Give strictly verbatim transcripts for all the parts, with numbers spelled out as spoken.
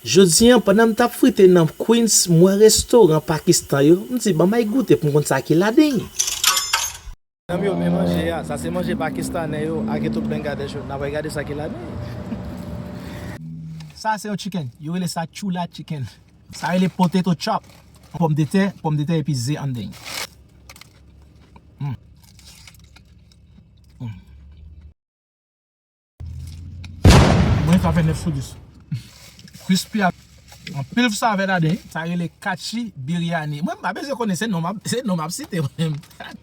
Jodi a, pandan m t ap frite nan Queens, m wè restoran Pakistan yo, m di, "Ban m al goute pou m konn sa ki ladan l." Zanmi yo, men manje a. Sa se manje pakistanè yo ak tout Bangladesh yo. N a pral gade sa ki ladan l. Sa se yon chicken. Yo rele sa chula chicken. Sa rele potato chop. Pòmdetè, pòmdetè epi ze anndan l. Mm. Mm. Mwen sa fè nèf sou dis. Crispy ak anpil savè ladan l. Sa rele kachi biryani. Mwen m pa bezwen konnen, se non m ap, se non m ap site mwen menm.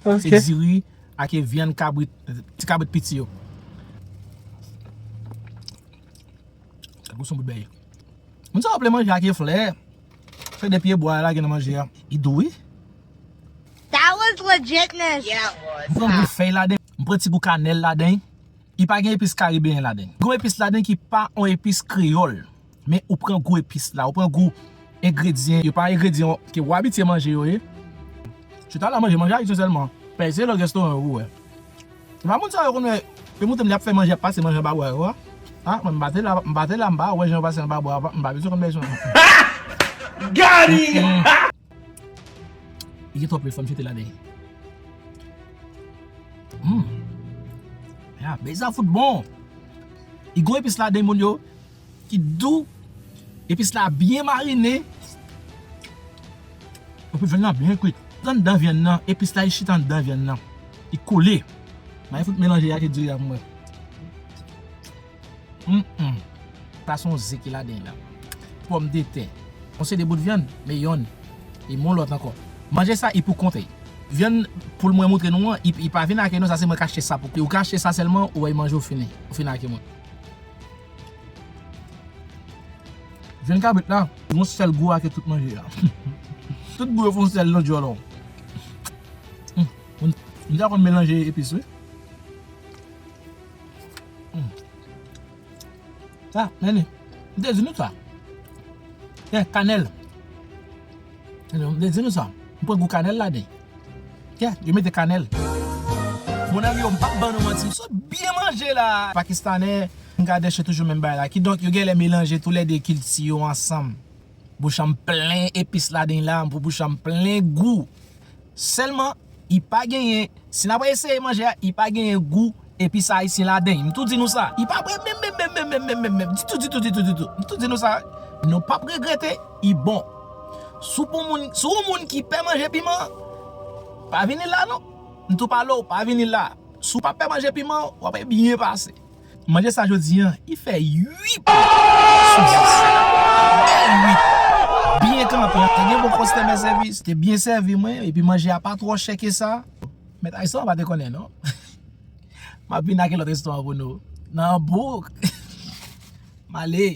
Ok. Se diri ak vyann kabrit, ti kabrit piti yo. Sa gou son bout bèy. Moun sa yo ap manje ak flè. Se de pye bwa la gen nan manje a. Li dou wi. That was legitness. Yeah, it was. M pran gou fèy ladan, m pran ti gou kanèl ladan. Li pa gen epis karibeyen ladan. Gon epis ladan ki pa on epis kreyòl. Men ou pran gou epis la, ou pran gou engredyan, yo pa engredyan ke w abitye manje yo ye. Chita la manje, manje ayisyen sèlman. Pèse lòt restoran yo pou wè. Se pa moun sa yo konn wè, yo montre m y ap fè manje, y ap pase manje anba bwa yo a. A, mwen m pa te la, m pa te la, m pa wè jan yo pase anba bwa a, m pa bezwen konn bagay sa. Got him! Li gen twòp lwil, fò m chite ladan. Hmm. Ya, bagay sa fout bon. Li gon epis ladan moun yo ki dou. Epis la byen marine. Epi vyann nan byen kwit. Anndan vyann nan, epis la li chita anndan vyann nan. Li kole. Mwen fout melanje a ki diri a pou mwen. Mm, mm. Sa se yon ze ki ladan la. Pòmdetè. Yon se de bout vyann, men yonn. E yon lòt ankò. Manje sa, e pou kont li. Vyann poul mwen montre nou an, li, li pa vin ak non, sa se mwen k achte sa pou li. Ou ka achte sa sèlman, ou wè manje ou fini. Ou fini ak mwen. Vyann kabrit la, yon sèl gou ak tout manje a. Tout gou yo fè yon sèl nan djòl ou. Mm. Moun, moun sa konn melanje epis, wi. Mm. Sa, men li, m te di nou sa. Gen kanèl. M te di nou sa. M pran gou kanèl ladan. Kè, yo mete kanèl. Mon ami yo, m p ap ban nou manti, m sot byen manje la. Pakistanè, Bangladèch, se toujou menm bagay la. Kidonk, yo genlè melanje toulède kilti yo ansanm. Bouch an m plen epis ladan la, pou bouch an m plen gou. Sèlman, li pa genyen, si n ap eseye manje a, li pa genyen gou epis ayisyen ladan. M tou di nou sa. Li pa pre menm, menm, menm, menm, menm, menm, menm, ditou, ditou, ditou, ditou. M tou di nou sa. Nou p ap regrete, li bon. Si w pou moun, si w moun ki pè manje piman, pa vini la non. M tou pale w, pa vini la. Si w pa pè manje piman, w ap byen pase. Manje sa jodi an, li fè uit sou dis. Uit. Byen kanpe, te gen bon kòstèmè sèvis, te byen sèvi mwen, epi manje a pa twò chè ke sa. Mèt ayisyen an pa te konnen non. M ap vin ak lòt restoran pou nou. Nan bouk. M ale.